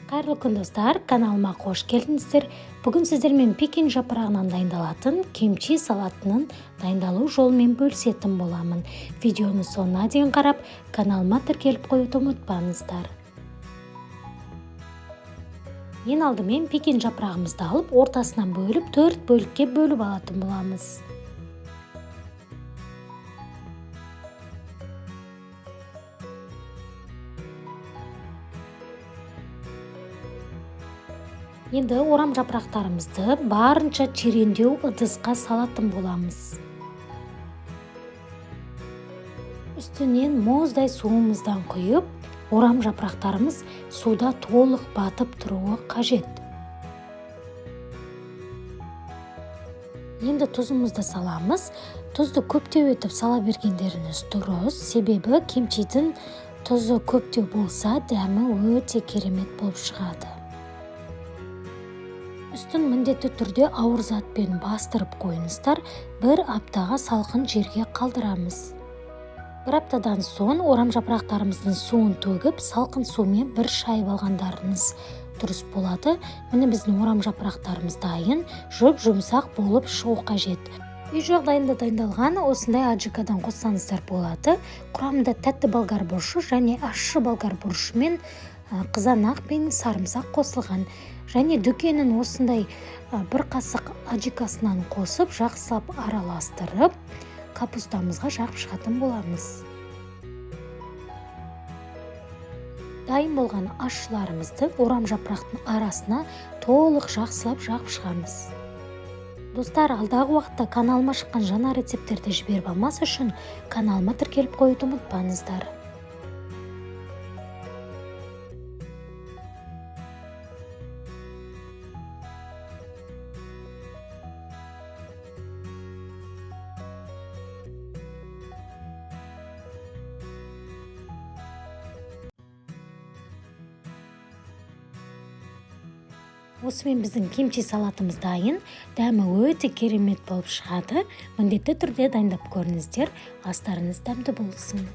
Қайырлы күн, достар! Каналыма қош келдіңіздер. Бүгін сіздермен пекин жапырағынан дайындалатын кимчи салатының дайындалу жолымен бөлісетін боламын. Видеоны соңына дейін қарап, каналыма тіркеліп қоюды ұмытпаңыздар. Ең алдымен пекин жапырағымызды алып, ортасынан бөліп, 4 бөлікке бөліп алатын боламыз. Енді орам жапырақтарымызды барынша тереңдеу ыдысқа салатын боламыз. Үстінен мұздай суымыздан құйып, орам жапырақтарымыз суда толық батып тұруы қажет. Енді тұзымызды саламыз. Тұзды көптеу етіп сала бергендеріңіз дұрыс, себебі кимчидің тұзы көптеу болса, дәмі өте керемет болып шығады. Үстін міндетті түрде ауыр затпен бастырып қойыңыздар, бір аптаға салқын жерге қалдырамыз. Бір аптадан соң орам жапырақтарымыздың суын төгіп, салқын сумен бір шайып алғандарыңыз дұрыс болады. Міне, біздің орам жапырақтарымыз дайын, жұп-жұмсақ болып шығу қажет. Үй жағдайында дайындалған осындай аджикадан қоссаңыздар болады. Құрамында тәтті болгар бұрышы және ащы болгар бұрышы мен қызанақ пен сарымсақ қосылған. Және дүкеннің осындай бір қасық аджикасынан қосып, жақсылап араластырып, капустамызға жағып шығатын боламыз. Дайын болған ащыларымызды орам жапырақтың арасына толық жақсылап жағып шығамыз. Достар, алдағы уақытта каналыма шыққан жаңа рецепттерді жіберіп алмас үшін каналыма тіркеліп қоюды ұмытпаңыздар. Осымен біздің кимчи салатымыз дайын, дәмі өте керемет болып шығады. Міндетті түрде дайындап көріңіздер, астарыңыз дәмді болсын.